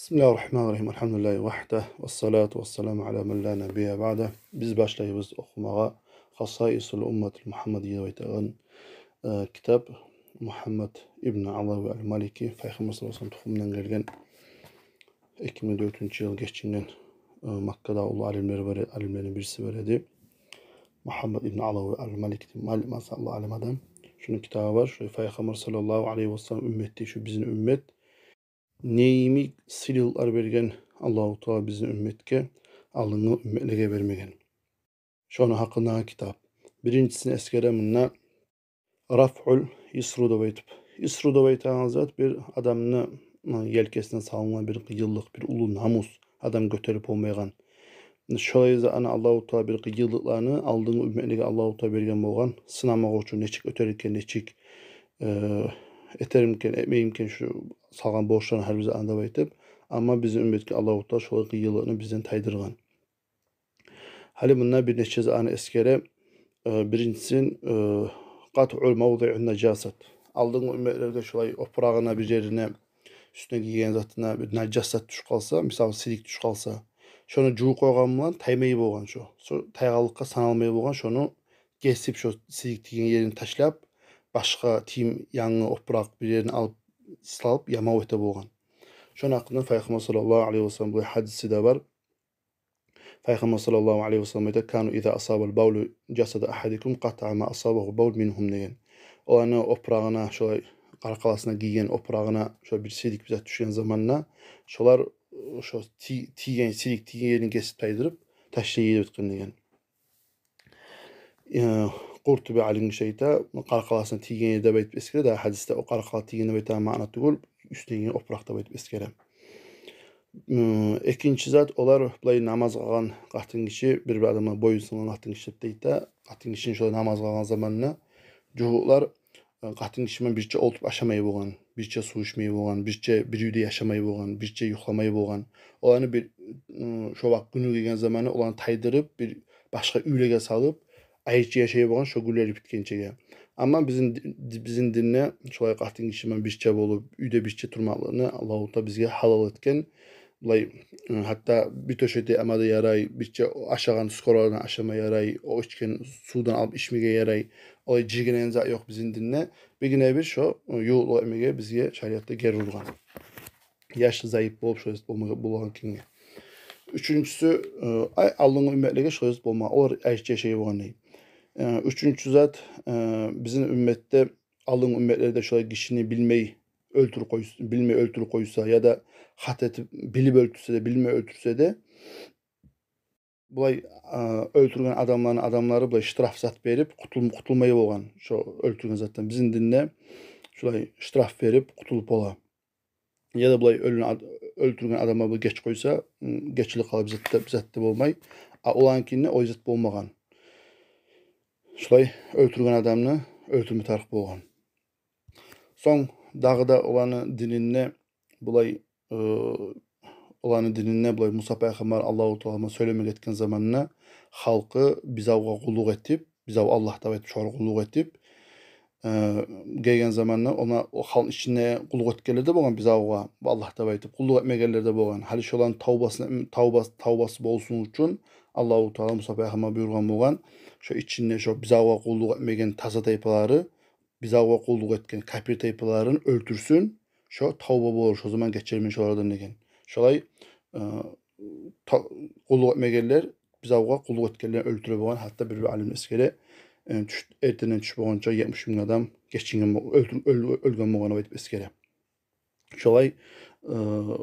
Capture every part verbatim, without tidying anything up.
Бисмиллагьи ррагьмани ррагьим. Альгьамдулиллагьи вагьда. Вассалату вассаламу аля ман ла набийя баъда. Биз башлайбыз охумагъа Хасаисул умматил Мугьаммадия деп айтагъан, э, китап. Мугьаммад ибн Алави аль-Малики, Пайхаммар саллаллагьу алайгьи ва саллам тухумундан гелген, эки минг дёртюнчю йыл гечинген, э, Маккада уллу алимлер бар, алимлени бириси бар эди. Мугьаммад ибн Алави аль-Малики деп, Малик маса уллу алим адам. Шуну китабы бар. Шо Пайхаммар саллаллагьу алайгьи ва саллам уммети, шу бизин уммет, не йимик сыйлылыкълар берген Аллагьу Таала бизин умметге, алдынгъы умметлеге бермеген. Шону гьакъындагъы китап. Биринчисин эсгере мунда рафъул исру деп айтып. Исру деп айтагъан зат бир адамны, ы, елкесине салынгъан бир къыйынлыкъ, бир уллу намус, адам гётерип болмайгъан. Шолай затны Аллагьу Таала, бир къыйынлыкъланы алдынгъы умметлеге Аллагьу Таала берген болгъан, сынамакъ учун, нечик оьтер экен, нечик, э, этер экен, этмей экен шу салгъан борчларын, гьар бир затны деп айтып. Амма бизин умметге Аллагьу Таала шолай къыйынлыкъны бизден тайдыргъан. Гьали мунда бир нече затны эсгере, э, биринчисин, э, къатъу мавдиъин нажасат. Алдынгъы умметлерде шолай опурагъына, бир ерине, уьстюне гийген затына бир нажасат тюшюп къалса, мисал, сирик тюшюп къалса, шону жувуп къойгъан булан таймай болгъан шо. Шо тайгъанлыкъгъа саналмай болгъан, шону гесип, шо сирик тийген ерин ташлап, башгъа тийим, янгы опуракъ бир ерин алып салып, ямав эте болгъан. Шону гьакъында Пайхаммар саллаллагьу алайгьи ва саллам бу гьадиси де бар. Пайхаммар саллаллагьу алайгьи ва саллам айта: «Кану иза асабал бавлу жасада ахадикум къатаа ма асабагьу бавл мингьум», – деген. Оланы опурагъына, шолай къаркъарасына гийген опурагъына шо бир сирик бир зат тюшген заманда, шолар, шо ти-, тийген, сирик тийген ерин гесип тайдырып ташлай эди деп айтгъан деген. Э, Къуртуби алим гиши айта, къаркъарасына тийген ер деп айтып эсгере, дагъы гьадисде о къаркъара тийген деп айтагъан маъна тюгюл, уьстюне гийген опуракъ деп айтып эсгере. М, экинчи зат, олар булай намаз къылгъан къатын гиши, бир-бир адамлар боюн сынгъан къатын гиши деп де айта. Къатын гишини шолай намаз къылгъан заманына жугьутлар, э, къатын гиши булан бирче олтуруп ашамай болгъан, бирче сув ичмей болгъан, бирче бир уьйде яшамай болгъан, бирче юхламай болгъан. Оланы бир, м, шо вакъти гюню гелген заманы оланы тайдырып, бир башгъа уьйлеге салып, айрыча яшай болгъан шо гюнлери битгенчеге. Амма бизин ди-, бизин динде шолай къатын гиши булан бирче болуп, уьйде бирче турмакълыкъны Аллагьу Таала бизге гьалал этген. Булай, ы, гьатта бир тёшекде яма да ярай, бирче ашагъан скорыйдан ашама ярай, о ичген сувдан алып ичмеге ярай. Олай жыйгъан зат ёкъ бизин динде. Биргине бир шо, ы, ювукълукъ этмеге бизге шариатда гери ургъан. Яшы зайып болуп, шолай зат болмагъа, болагъан кюйге. Уьчюнчюсю, э, ай, алдынгъы умметлеге шолай зат болма, олар айрыча яшай болгъан дей. Э, уьчюнчю зат, э, бизин умметде, алдынгъы умметлерде шолай гишини билмей оьлтюрюп къойса, билмей оьлтюрюп къойса, яда хата этип, билип оьлтюрсе де, билмей оьлтюрсе де, булай, э, оьлтюрген адамланы адамлары булай штраф зат берип, къутул-, къутулмай болгъан шо оьлтюрген затдан. Бизин динде шолай штраф берип къутулуп бола. Яда булай оьлюн ад-, оьлтюрген адамлар булай геч къойса, м, гечилип къала, бир зат да, бир зат да болмай. А оланыкинде о зат болмагъан. Шулай оьлтюрген адамны оьлтюрме тарыкъ болгъан. Сонг дагъы да оланы дининде булай, э, оланы дининде булай Муса пайхаммар Аллагьу Таала булан сёйлеме гетген заманда халкъы бузавгъа къуллукъ этип, бузав Аллагь деп айтып, шогъар къуллукъ этип, э, гелген заманда она, о халкъны ичинде къуллукъ этгенлер де болгъан бузавгъа, бу Аллагь деп айтып, къуллукъ этмегенлер де болгъан. Гьали шоланы тавбасына, тавбас-, тавбасы болсун учун Аллагьу Таала Муса пайхаммар буюргъан болгъан, шо ичинде шо бузавгъа къуллукъ этмеген таза тайпалары, бузавгъа къуллукъ этген капир тайпаларын оьлтюрсюн, шо тавба болур, шо заман гечермен шолардан деген. Шолай, э, та-, къуллукъ этмегенлер, бузавгъа къуллукъ этгенлерин оьлтюре болгъан, гьатта бир-бир алим эсгере, э, тюш-, эртенден тюш болгъанча етмиш минг адам гечинген бо-, оьлтюр-, оьл-, оьлген болгъан деп айтып эсгере. Шолай, э,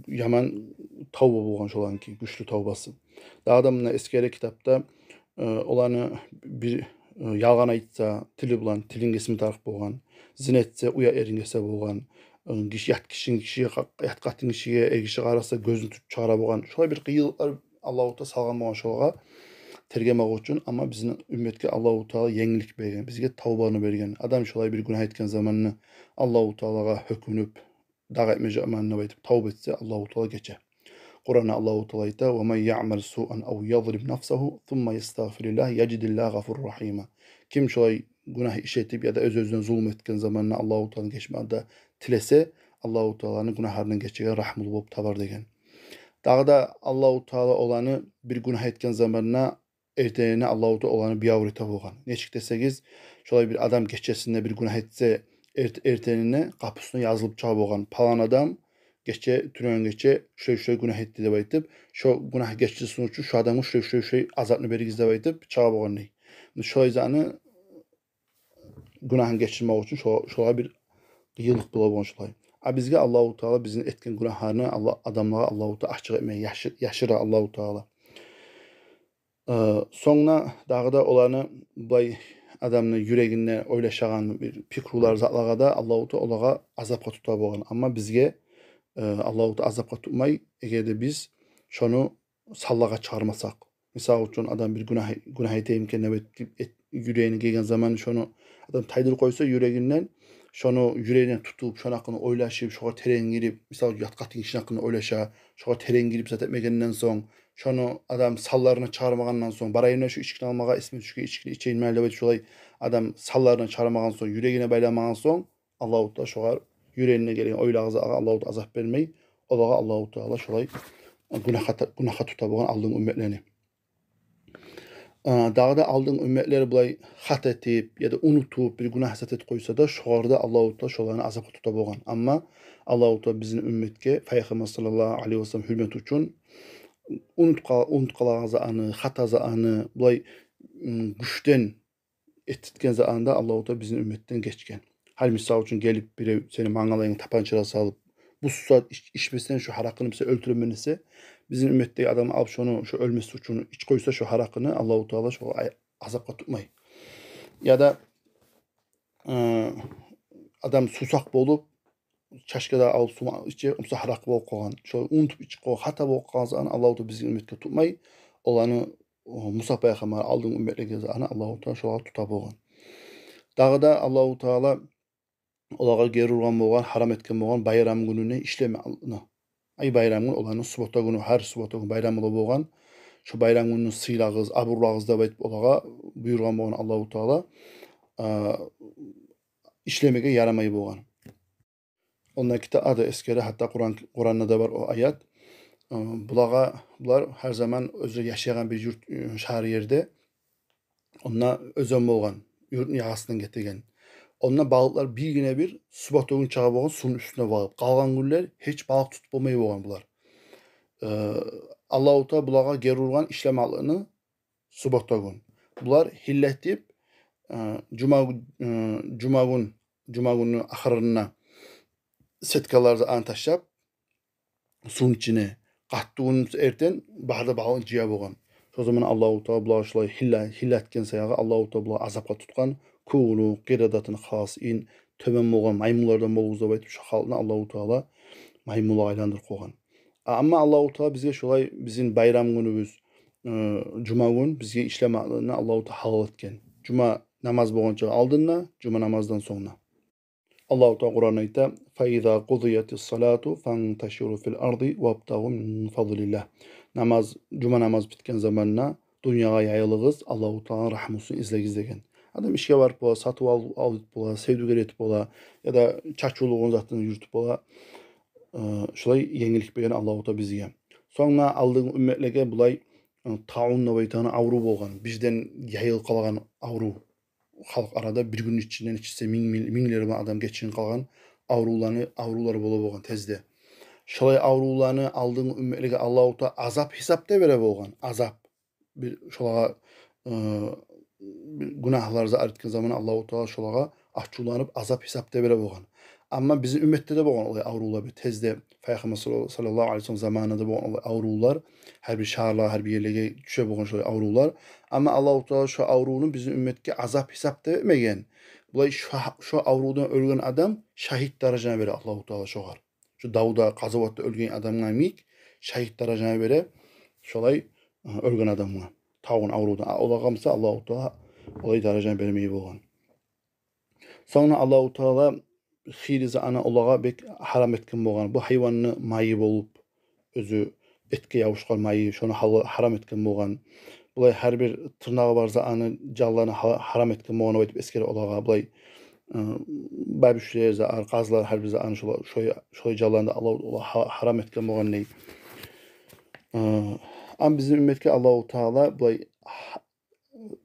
яман тавба болгъан шоланынки, гючлю тавбасы. Дагъы да мунда эсгере китапда, э, оланы бир, э, ялгъан айтса, тили булан тилин гесме тарыкъ болгъан, зина этсе, уят ерин гесе болгъан, э, гиш-, ят гишини гишиге къа-, ят къатын гишиге, эр гиши къараса, гёзюн тутуп чыгъара болгъан. Шолай бир къыйынлыкълар Аллагьу Таала салгъан болгъан шолагъа тергемек учун, амма бизин умметге Аллагьу Таала енгиллик берген, бизге тавбаны берген. Адам шолай бир гюнагь этген заманда Аллагьу Таалагъа гьёкюнюп, дагъы этмежекмен деп айтып тавба этсе, Аллагьу Таала гече. Къуранда Аллагьу Таала айта: «Ва ман яъмал суан ав язлим нафсагьу сумма ястагъфириллагь яжидиллагьа гъафуран рагьима». Ким шолай гюнагь иш этип яда оьз-оьзюне зулму этген заманда Аллагьу Тааланы гечмекни тилесе, Аллагьу Тааланы гюнагьларындан гечеген, рагьмулу болуп табар деген. Дагъы да Аллагьу Таала оланы бир гюнагь этген заманда эртенине Аллагьу Таала оланы биябур эте болгъан. Нечик десегиз, шолай бир адам гечесинде бир гюнагь этсе, эрт-, эртенине къапусуна язылып чыгъа болгъан: «Палан адам гече, тюнегюн гече шулай-шулай гюнагь этди», — деп айтып, шо гюнагь гечилсин учун шо адамгъа шулай-шулай-шулай азапны беригиз деп айтып чыгъа болгъан дей. Шолай затны, гюнагьын гечирмек учун шо-, шолагъа бир къыйынлыкъ бола болгъан шолай. А бизге Аллагьу Таала бизин этген гюнагьланы Алла-, адамлагъа Аллагьу Таала ачыкъ этмей, яшы-, яшыра Аллагьу Таала. Э, сонг да дагъы да оланы, булай адамны юрегинде ойлашагъан бир пикрулар, затлагъа да Аллагьу Таала олагъа азапгъа тута болгъан. Амма бизге, э, Аллагьу Таала азапгъа тутмай, эгер де биз шону санлагъа чыгъармасакъ. Мисал учун, адам бир гюнагь, гюнагь этейим экен деп эт-, эт-, юрегине гелген заман, шону адам тайдырып къойса юрегинден, шону юрегине тутуп, шону гьакъында ойлашып, шогъар терен гирип, мисал, ят къатын гишини гьакъында ойлаша, шогъар терен гирип зат этмегенден сонг, шону адам санларына чыгъармагъандан сонг, барайым да шу ичкини алмагъа, эсиме тюшген ичкини ичейим деп айтып, шолай адам санларына чыгъармагъан сонг, юрегине байламагъан сонг, Аллагьу Таала шогъар, юрегине гелген ойлагъа, Аллагьу Таала азап бермей, олагъа Аллагьу Таала шолай гюнагьгъа, гюнагьгъа тута болгъан алдынгъы умметлени. А, дагъы да алдынгъы умметлер булай хата этип яда унутуп, бир гюнагь зат этип къойса да, шогъар да Аллагьу Таала шоланы азапгъа тута болгъан. Амма Аллагьу Таала бизин умметге, Пайхаммар саллаллагьу алайгьи ва саллам гьюрмет учун, унут къал-, унут къалагъан затны, хата затны, булай, м, гючден этдиртген затны да Аллагьу Таала бизин умметден гечген. Гьали, мисал учун, гелип бирев сени мангалайынга тапанча салып, «Бу сагьат ич-, ичмесенг шу гьаракъыны, мен сени оьлтюремен» десе, бизин умметдеги адам алып шону, шо оьлмес учун ичип къойса шо гьаракъыны, Аллагьу Таала шогъар ай-, азапгъа тутмай. Яда, э, адам сувсакъ болуп, чашкада алып сув иче, онсо гьаракъы болуп къалгъан. Шолай унутуп ичип къалгъан, хата болуп къалгъан затны Аллагьу Таала бизин умметге тутмай, оланы, о, Муса пайхаммар, алдынгъы умметлеге затны Аллагьу Таала шолай тута болгъан. Дагъы да Аллагьу Таала олагъа гери ургъан болгъан, гьарам этген болгъан байрам гюнюне ишлемекни. Ай, байрам гюн, оланы суббота гюню, гьар суббота гюн байрам бола болгъан. Шо байрам гюнню сыйлагъыз, абурлагъыз деп айтып, олагъа буюргъан болгъан Аллагьу Таала, а, ишлемеге ярамай болгъан. Онда китапда да эсгере, гьатта Къуран, Къуранда да бар о аят. Э, булагъа, булар гьар заман оьзлер яшайгъан бир юрт, э, шагьар ерде, онда оьзен болгъан, юртну ягъасындан гетеген. Онда балыкълар биргине бир суббота гюн чыгъа болгъан сувну уьстюне багъып. Къалгъан гюнлер гьеч балыкъ тутуп болмай болгъан булар. Э, Аллагьу Таала булагъа гери ургъан ишлемекликни суббота гюн. Булар гьилла этип, э, жума гю-, э, жума гюн, жума гюнню ахырында сеткалар затны ташлап, сувну ичине, къатты гюн эртен бары да балыкъны жыя болгъан. Шо заман Аллагьу Таала булагъа шолай гьилла, гьилла этген саягъы Аллагьу Таала булагъа азапгъа тутгъан, «Куну къирадатан хасиин», тёбен болгъан маймунлардан болугъуз деп айтып, шо халкъны Аллагьу Таала маймунлагъа айландырып къойгъан. А, амма Аллагьу Таала бизге шолай, бизин байрам гюнюбюз, э, жума гюн, бизге ишлемекликни Аллагьу Таала гьалал этген. Жума намаз болгъанча алдында, жума намаздан сонг да. Аллагьу Таала Къуранда айта: «Фа иза къудиятис салату фанташиру фил арди вабтагъу мин фадлиллагь». Намаз, жума намаз битген заманда дюньягъа яйылыгъыз, Аллагьу Тааланы рагьмусун излегиз деген. Адам ишге барып бола, сатыв ал-, алып бола, савдюгер этип бола, яда чачывлугъун затын юрютюп бола. Э, шолай енгиллик берген Аллагьу Таала бизге. Сонг да алдынгъы умметлеге булай, э, таун деп айтагъан аврув болгъан, бирден яйылып къалгъан аврув. Халкъ арада бир гюнню ичинде нечесе минг, минг, минглер булан адам гечинип къалгъан аврувланы, аврувлар бола болгъан тезде. Шолай аврувланы алдынгъы умметлеге Аллагьу Таала азап гьисапда бере болгъан. Азап. Бир шолагъа, э, бир гюнагьлар зат этген заман Аллагьу Таала шолагъа ачувланып, азап гьисапда бере болгъан. Амма бизин умметде де болгъан олай аврувлар, бир тезде Пайхаммар салла-, саллаллагьу алайгьи ва саллам заманында да болгъан олай аврувлар. Гьар бир шагьарлагъа, гьар бир ерлеге тюше болгъан шолай аврувлар. Амма Аллагьу Таала шо аврувну бизин умметге азап гьисапда этмеген. Булай шо, шо аврувдан оьлген адам шагьит даражаны бере Аллагьу Таала шогъар. Шо давда, къазаватда оьлген адамгъа йимик шагьит даражаны бере шолай, э, оьлген адамгъа, таун аврувдан. А олагъа буса Аллагьу Таала олай даражаны бермей болгъан. Сонг да Аллагьу Таала хыйлы затны олагъа бек гьарам этген болгъан. Бу гьайванны майы болуп, оьзю этге ябушгъан майы, шону гьала-, гьарам этген болгъан. Булай гьар бир тырнагъы бар затны, жанланы гьа-, гьарам этген болгъан деп айтып эсгере олагъа. Булай э, бабюшлер зат ар, къазылар, гьар бир зат аны шолай, шолай, шолай жанланы да Аллагьу Таала гьа-, гьарам этген болгъан дей. Э, ам бизин умметге Аллагьу Таала булай гьа-,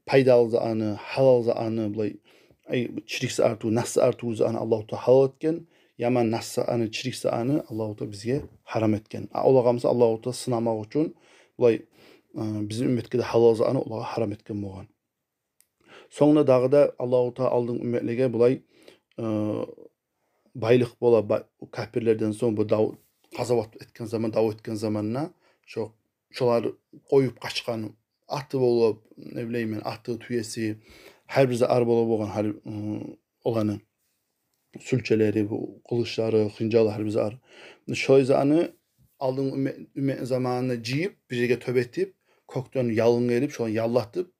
пайдалы зат аны, гьалал зат аны, булай, ай, чирик зат артыгъы, нас зат артыгъы зат аны Аллагьу Таала гьалал этген, яман нас зат аны, чирик зат аны Аллагьу Таала бизге гьарам этген. А олагъа буса Аллагьу Таала сынамакъ учун, булай, э, бизин умметге де гьалал зат аны олагъа гьарам этген болгъан. Сонг да дагъы да Аллагьу Таала алдын умметлеге булай, э, байлыкъ бола, ба-, капирлерден сонг бу дав, къазават этген заман, дав этген заманда шо, шолар къоюп къачгъан аты болуп, не билейим мен, аты, тюеси, гьар бир зат ар бола болгъан, гьар, ы, оланы сюлчелери, бу къылычлары, хынжалы, гьар бир зат ар. Шолай затны алдын умме-, умметни заманында жыйып, бир ерге тёп этип, кёкден ялын гелип, шоланы яллатып,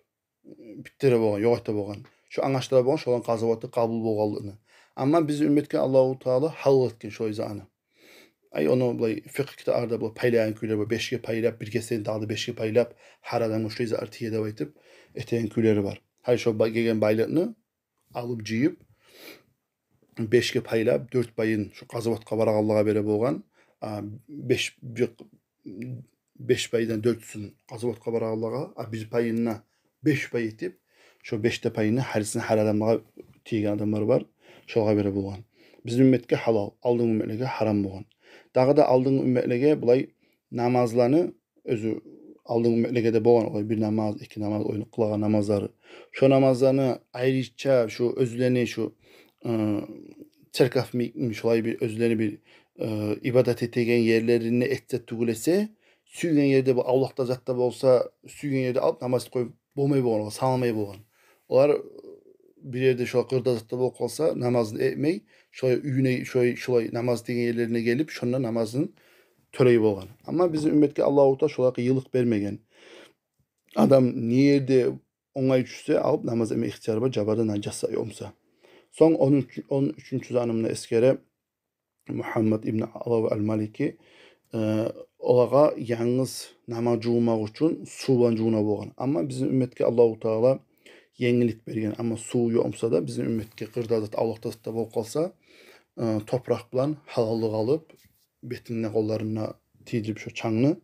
битдире болгъан, ёкъ эте болгъан. Шо англашдыра болгъан, шоланы къазаваты къабул болгъанлыгъын. Амма бизин умметге Аллагьу Таала гьалал этген шолай затны. Ай, ону булай фикъгь китапларда булай пайлагъан кюйлер бар, бешге пайлап, бир кесени дагъы да бешге пайлап, гьар адамгъа шулай зат тие деп айтып, этеген кюйлери бар. Гьали шо ба-, гелген байлыкъны алып жыйып, бешге пайлап, дёрт пайын шо къазаватгъа барагъанлагъа бере болгъан, а, беш, бир, беш пайдан дёртюсюн къазаватгъа барагъанлагъа, а бир пайын да беш пай этип, шо беш де пайын да гьарисин гьар адамгъа тийген адамлар бар, шолагъа бере болгъан. Бизин умметге гьалал, алдын умметлеге гьарам болгъан. Дагъы да алдын умметлеге булай намазланы, оьзю алдын умметлеге де болгъан олай бир намаз, эки намаз, оьзюню къылагъан намазлары. Шо намазланы айрыча шо оьзлени шо, ы, церковь ми-, ми-, шолай бир оьзлени бир, ы, ибадат этеген ерлеринде этсе тюгюл эсе, сюйген ерде, бу авлакъда затда болса, сюйген ерде алып намаз къоюп болмай болгъан, олагъа саналмай болгъан. Олар бир ерде шо къырда затда болуп къалса, намазын этмей, шолай уьюне, шолай, шолай намаз деген ерлерине гелип, шонда намазын тёлей болгъан. Амма бизин умметге Аллагьу Таала шолай къыйынлыкъ бермеген. Адам не ерде онгай тюшсе, алып намаз этме ихтияры бар, жабарда нажас ёкъ буса. Сонг он уьч, он уьчюнчю затны мунда эсгере Мугьаммад ибн Алав ал-Малики, э, олагъа янгыз намаз жувунмакъ учун сув булан жувуна болгъан. Амма бизин умметге Аллагьу Таала енгиллик берген. Амма сув ёкъ буса да, бизин умметге къырда зат, авлакъда зат да болуп къалса, э, топуракъ булан гьалаллыкъ алып, бетинге, къолларына тийдирип шо чангны,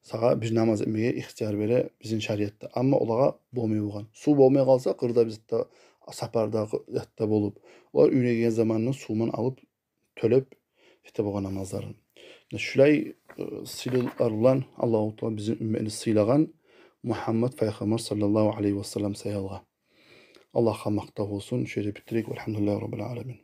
сагъа бир намаз этмеге ихтияр бере бизин шариатда. Амма олагъа болмай болгъан. Сув болмай къалса, къырда бир затда, сапарда, затда болуп, олар уьйге гелген заманны сув булан алып, тёлеп эте болгъан намазларын. Шулай, э, сыйлылар булан Аллагьу Таала бизин умметни сыйлагъан Мугьаммад пайхаммар саллаллагьу алайгьи ва саллам саялы. Аллагьгъа макътав болсун. Шу ерде битдирейик. Валгьамдулиллагьи раббил аламин.